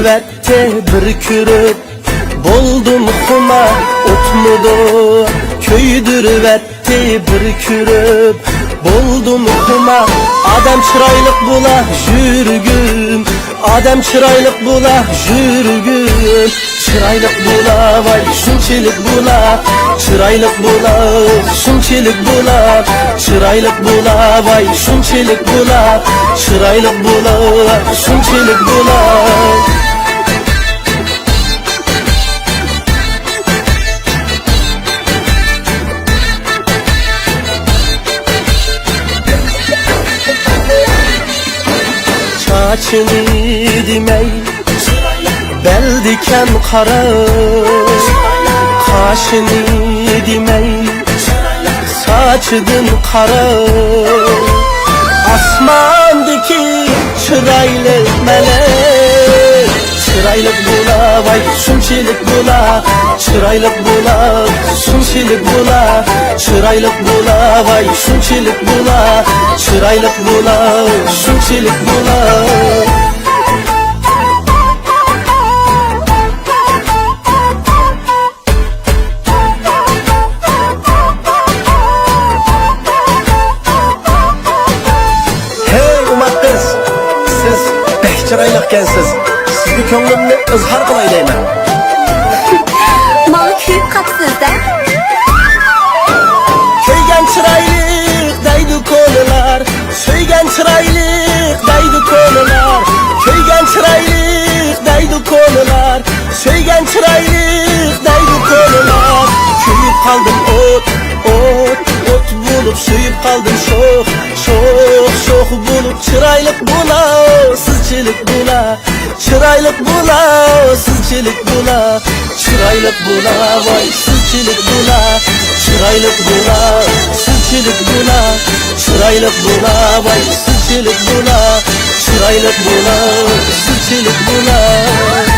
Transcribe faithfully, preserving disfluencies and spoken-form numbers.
ئەتتى بىر كۆرۈپ، بولدۇم خۇمار، ئۇتمىدۇ، كۆيدۈرۈۋەتتى بىر كۆرۈپ، بولدۇم خۇمار. ئادەم چىرايلىق بولا يۈرگۈم، ئادەم چىرايلىق بولا يۈرگۈم، چىرايلىق بولا ۋاي شۇنچىلىك بولا، چىرايلىق بولا شۇنچىلىك بولا، چىرايلىق بولا ۋاي شۇنچىلىك بولا، چىرايلىق بولا شۇنچىلىك بولا. چاچىنى دېمەي، بەلدىكەن قارا، قاشىنى دېمەي، ساچىدىن قارا. ئاسماندىكى چىرايلىق مەلەك، چىرايلىق بولا ۋاي شۇنچىلىك بولا، چىرايلىق بولا شۇنچىلىك بولا، چىرايلىق بولا ۋاي شۇنچىلىك بولا، چىرايلىق بولا شۇنچىلىك بولا. ھەي ئوماق قىز، سىز بەك چىرايلىقكەنسىز. سىزگە كۆڭلۈمنى ئىزھار قىلاي دەيمەن. ماڭا كۆيۈپ قاپسىز-دە. كۆيگەن چىرايلىق دەيدۇ كونىلار، سۆيگەن چىرايلىق دەيدۇ كونىلار، كۆيگەن چىرايلىق دەيدۇ كونىلار، سۆيگەن چىرايلىق دەيدۇ كونىلار. كۆيۈپ قالدىم ئوت، ئوت، ئوت بولۇپ، سۆيۈپ قالدىم شوخ، شوخ، شوخ بولۇپ. چىرايلىق بولا، سىزچىلىك بولا، چىرايلىق بولا، سىزچىلىك بولا، چىرايلىق بولا ۋاي سىزچىلىك بولا، چىرايلىق بولا، سىزچىلىك بولا، چىرايلىق بولا ۋاي سىزچىلىك بولا، چىرايلىق بولا، سىزچىلىك بولا.